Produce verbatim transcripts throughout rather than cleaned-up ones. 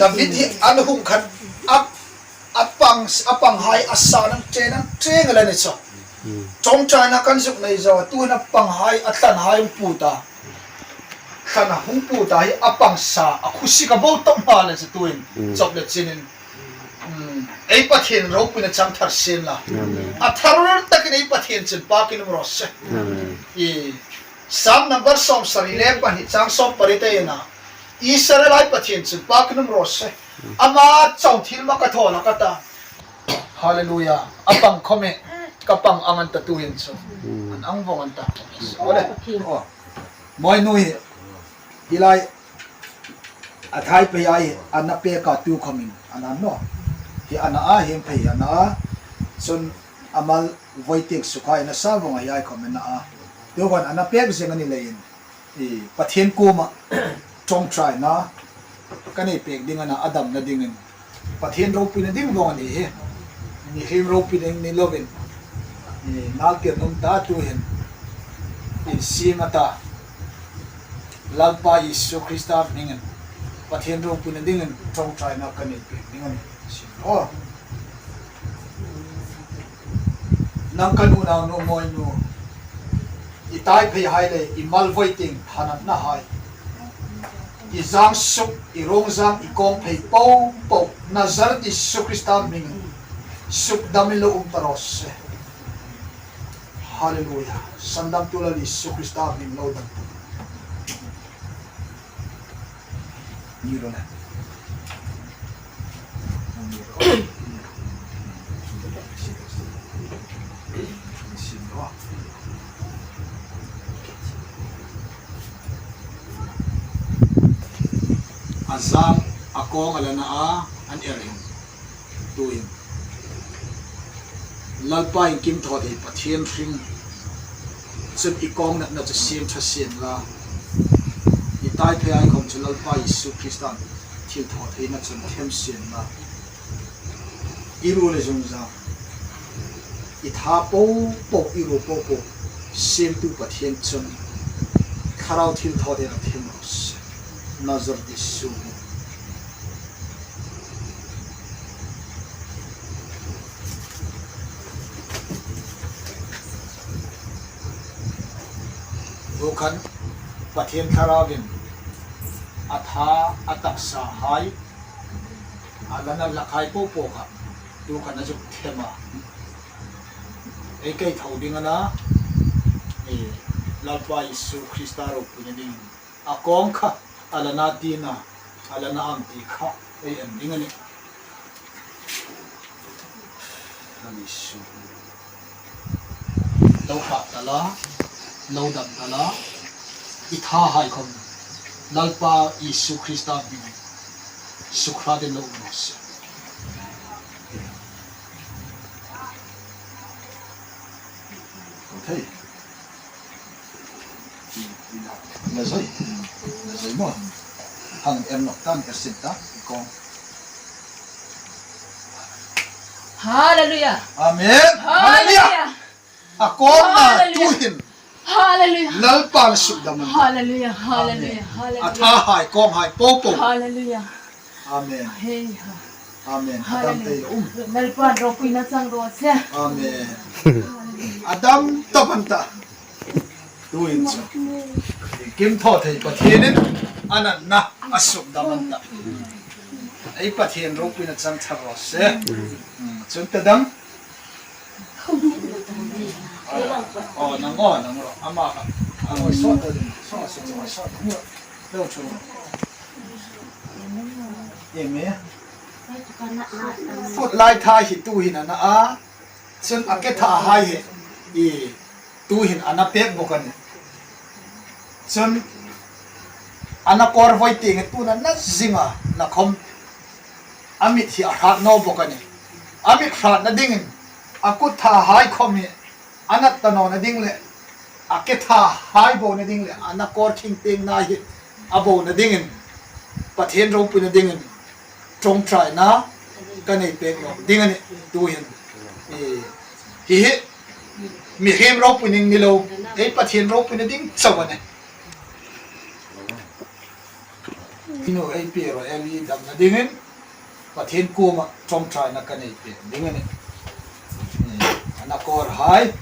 David hi an hung khan a, a pang, a panghai a san an chen an cheng a la ni chu. Ṭawngṭaina kan zuk nei zo a, tuhin a panghai, a tlanhai hung put a. Thlan a hung put a hi a pangsa, a khusik a bo tawp hma le chu tuhin. Chawp le chinin. Ei Pathien ropuina chang thar sien la. A thar takin ei Pathien chun pakin um raw se. I Sam number sawmsari le pahni chang sawm pariet-a, Israelhai Pathien chun pakin um raw se. Ama chau thil ma ka thaw la ka ta. Hallelujah. A pang khawm e, ka pang ang an ta tuhin chu. An ang vawng an ta. Ole. Aw. Mawinu hi. Hi lai. A thai pei ai, a na pek a tu khawmin. A na naw. Hi a na a, hi phei a na a. Chun a mal voi tieng sukha a na sa vawng a hi ai khawm a na a. Tu khan a na pek zing a ni leiin. I Pathien kuoma ṭawngṭaina ka nei pek ding a na a damna dingin. Pathien ropuina ding vawng a ni hi. Mihriem ropuina ding ni lovin. I naltir nuom ta tuhin. Insiem a ta. Lalpa Isu Krista hmingin. Pathien ropuina dingin ṭawngṭaina ka nei pek ding a ni. Sin. Aw. Nang ka unau nu Mawinu, i tai phei hai le i mal voi tieng thanatna hai, i zang suk, i rong zang, i kawng phei po po, Nazareth Isu Krista hming, suk dam i lo um ta raw se. Hallelujah. Sandamtu Lal Isu Krista hming lo dam. Ni ro na. A zang, a kawng a la na a, an er hin. Tuhin. Lalpa iengkim thaw thei Pathien hring. Chun i kawng natna chu siem ṭha sien la. I tai phei ai khawm chu Lalpa Isu Krista thilthawtheina chun them sien la. I ruol le zungzang. I tha po po, i ruol po po. Siemtu Pathien chun. Thlarau thilthawtheina them raw se. Nazareth Isu. Tu khan Pathien Thlarauin a tha a taksa hai, a la na hlak hai po po kha, tu khan a zuk them a. Ei kei tho ding a na, i Lalpa Isu Krista ropuina ding. A kawng kha, a la na tina, a la na am ti kha, ei en ding a nih. Kan Isu. Lo pha ta la, lo dam ta la, i tha hai khawm, Lalpa Isu Krista hmingin, suk hrat in lo um raw se. Okay. La zoi. La zoi maw. Hang er nawk ta, er sin ta. Kawng. Hallelujah. Amen. Hallelujah. Hallelujah. A kawng na tuhin. Hallelujah. Lalpan suk dam an ta. Hallelujah. Hallelujah. Amen. Hallelujah. A tha hai, kawng hai, po po. Hallelujah. Amen. Hei ha. Amen. A dam tei lo um. Lalpan ropuina chang raw se. Amen. A dam tawp an ta. Tuhin chu. Kim thaw thei Pathienin a natna a suk dam an ta. Ei Pathien ropuina chang thar raw se. Hmm, chun ta dam. Oh, nang aw, nang aw. Ama kha. Ama sawt ta ding. Sawt, sawt, sawt, sawt. Lo chu. Em e. Foot lai tha hi tuhin a na a. Chun a ke tha hai hi. I tuhin a na pek bawk a nih. Chun a na kawr voi tieng tu na na zing a na khawm. A mit hi a hrat naw bawk a nih. A mit hratna dingin a kut tha hai khawm hi a nat ta nawna ding le, a ke tha hai bawna ding le, a na kawr khing tieng na hi a bawna dingin, Pathien ropuina dingin, ṭawngṭaina ka nei pek naw ding a nih tuhin. I, hi hi, mihriem ropuina ding ni lo, ei Pathien ropuina ding chau a nih. I nu ei pi Roeli damna dingin Pathien kuoma ṭawngṭaina ka nei pek ding a nih. Ni, a nakawrhai,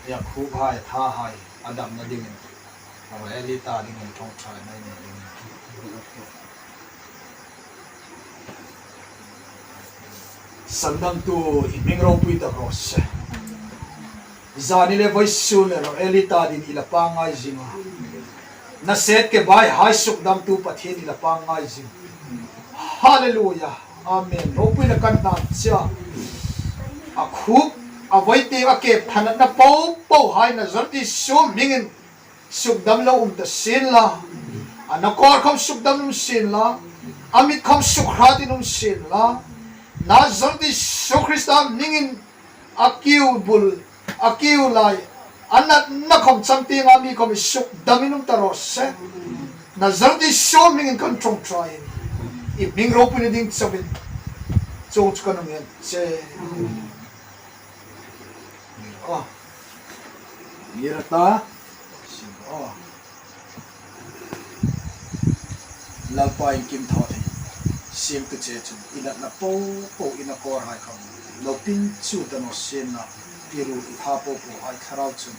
a khuphai, a thahai, a damna dingin Roeli ta dingin ṭawngṭaina ei nei ding a nih. Sandamtu, i hming ropui ta raw se. Zani le vawisun le Roeli ta dingin i la pangngai zing a. Naset ke bai hai sukdamtu Pathien i la pangngai zing. Hallelujah. Amen. Ropuina kan hang che a. A khup, a voi tieng a ke thanatna po po hai Nazareth Isu hmingin sukdam lo um ta sien la. A nakawr khawm sukdam um sien la. A mit khawm sukhratin um sien la. Nazareth Isu Krista hmingin a kiu bul, a kiu lai, a natna khawm chang tienga mi khawm sukdamin um ta raw se. Nazareth Isu hmingin kan ṭawngṭai. I hming ropuina ding chauin chuong chu kan hang ngen che. Aw. Mira ta. Aw. Lalpa, iengkim thaw thei. Siemtu che chun i natna po po, i nakawrhai khawm lo pin chu ta naw sien la. I ru i tha po po hai Thlarau chun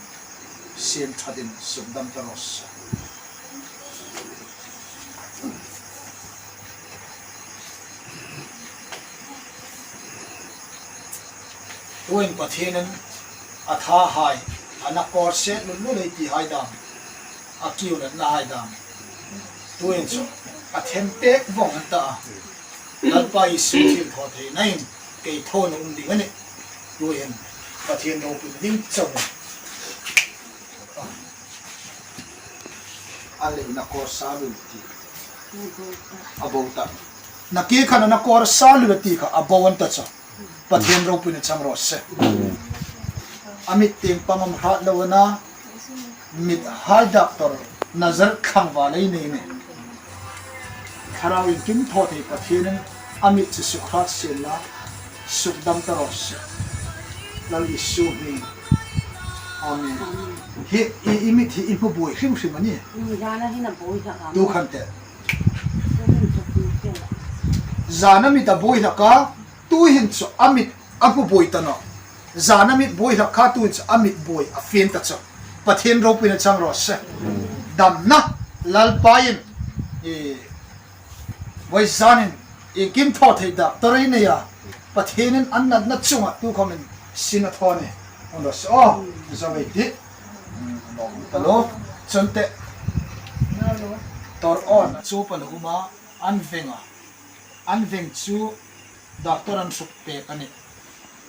siem ṭhatin sukdam ta raw se. Tuhin Pathienin a thahai, a nakawr se lul lul ei ti hai dam, a kiu natna hai dam, tuhin chu a them pek vawng an ta a. Lalpa Isu thilthawtheinain kei thaw a um ding a nih. Tuhin Pathien ropuina ding chauin. A lei nakawr sa lul ti. A bo ta. Nakie khan a nakawr sa lul ti kha a bo an ta chu. Pathien ropuina chang raw se. A mit tieng pang am hrat lo a na. Mithai doctor Nazareth tlangval ei nei nih. Thlarau iengkim thaw thei Pathienin a mit chu sukhrat sien la, sukdam ta raw se. Lal Isu hming. Amen. Hi, i, i mit hi i hmu buoi hrim hrim a nih. Mm, zana hi na buoi hlak a. Tu khan te. Zana mit a buoi hlak a, tuhin chu a mit a hmu buoi ta nawh. Zana mit buoi hlak kha, tuhin chu a mit buoi a fie ta chu. Pathien ropuina chang raw se. Damna Lalpain, i, vawizanin iengkim thaw thei doctor ei nei a. Pathienin a natna chunga tu khawmin sin a thaw a nih. Hung raw se. Aw, zo ei tih. Lawm ta lo. Chun te. Tor on chu pa lo um a, an veng a. An veng chu doctor an hruk pek a nih.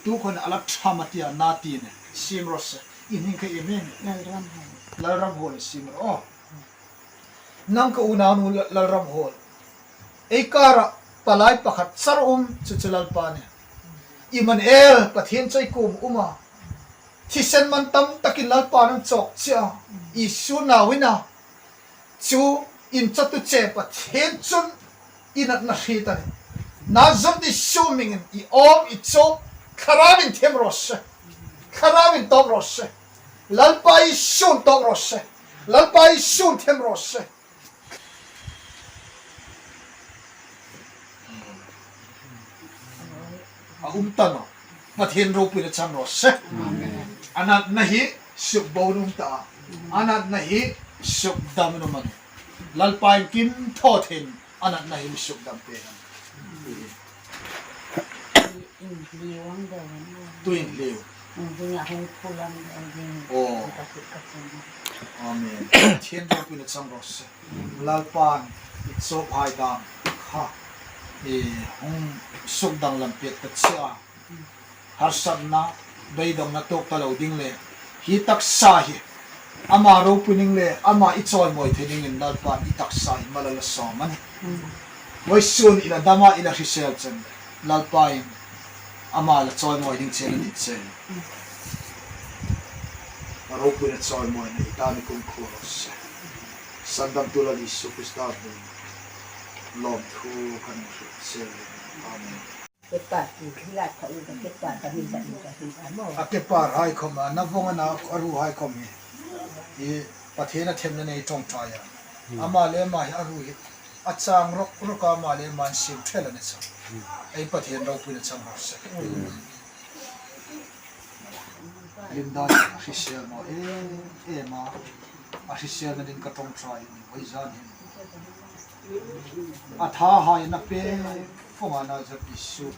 Tu khan a la ṭham a ti a, na ti a nih. Siem raw se. I hming kha iem iem? Lalramhuol. Lalramhuol, siem raw. Aw. Nang ka unaunu La-, Lalramhuol. Ei kara palai pakhat char um chu chu Lalpa nih. Immanuel, Pathien chu ei kuoma um a. Thisen man tam takin Lalpa'n a chawk che a. Isu nauin a. Chu inchawtu che Pathien chun i natna hriet a nih. Nazareth Isu hmingin i awm i chawk, Thlarauin them raw se. Thlarauin tawk raw se. Lalpa Isu'n tawk raw se. Lalpa Isu'n them raw se. A um ta nawh. Pathien ropuina chang raw se. Amen. A natna hi sukboin um ta a. A natna hi sukdamin um a nih. Lalpa iengkim thaw theiin a natna hi sukdam pek a nih. Inhliu ang deu an. Tu inhliu. Inhliu a hung phul ang deu ding. Aw. Ka suk ka suk. Amen. Pathien ropuina chang raw se. Lalpa'n i chawkhai dam kha, i hung sukdam lam pek ta che a. Harsatna, beidongna tuok ta lo ding le. Hi taksa hi ama ropui ding le, ama i chawimawi thei dingin Lalpa'n i taksa hi mal a la sawm a nih. Vawisun i la dam a, i la hrisel chen, Lalpa'n ama la chawimawi ding che a nih che. A ropuina chawimawina i ta ni kum khuo raw se. Sandamtu Lal Isu Krista hmingin lawmthu kan hril che. Amen. Ke pa ti hila tha u ka ke pa ka hin ka hin ka hin ka mo. A ke pa hai khawm a, na vawng a na a ruhai khawm hi. I Pathien a themna nei ṭawngṭai a. Ama le ama hi a ruh hi A chang rawk rawk a, ama le ama insiem ṭhel a ni chang. Ei Pathien ropuina chang raw se. Linda, a hrisel naw em em a, a hriselna ding ka ṭawngṭai, vawi zan hin a thahai a pek vawng a, Nazareth Isu